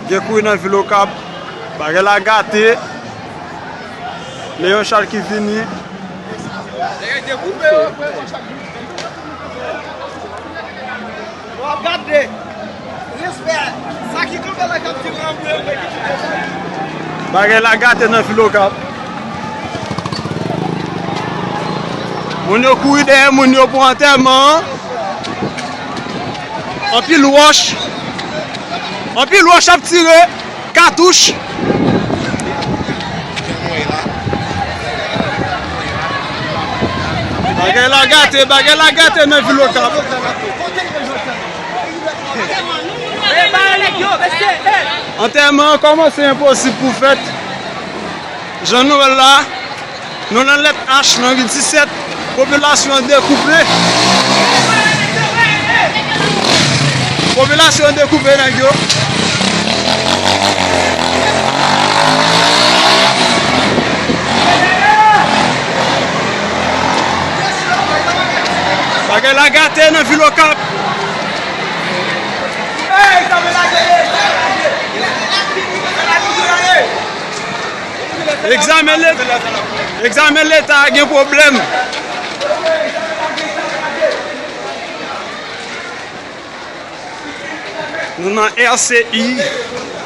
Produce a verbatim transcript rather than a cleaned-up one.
Gen kouri nan vil Okap. Bagay la gate. Leon Charles ki vini. W ap gade. Respè. Sa ki kanpe la k ap di ranbre, ranbre ki ti. Bagay la gate nan vil Okap. Moun yo kouri dèyè moun yo pou antèman an. Anpil wòch. Anpil wòch ap tire. Katouch. Bagay la gate, bagay la gate nan vil Okap. Antèman an kòmanse enposib pou fèt. Jan nou wè l la, nou nan lèt H, nan ri disèt, popilasyon an dekoupe. Popilasyon an dekoupe nèg yo. Bagay la gate nan vil Okap. Egzamen Leta, egzamen Leta gen pwoblèm. Nou nan R C I.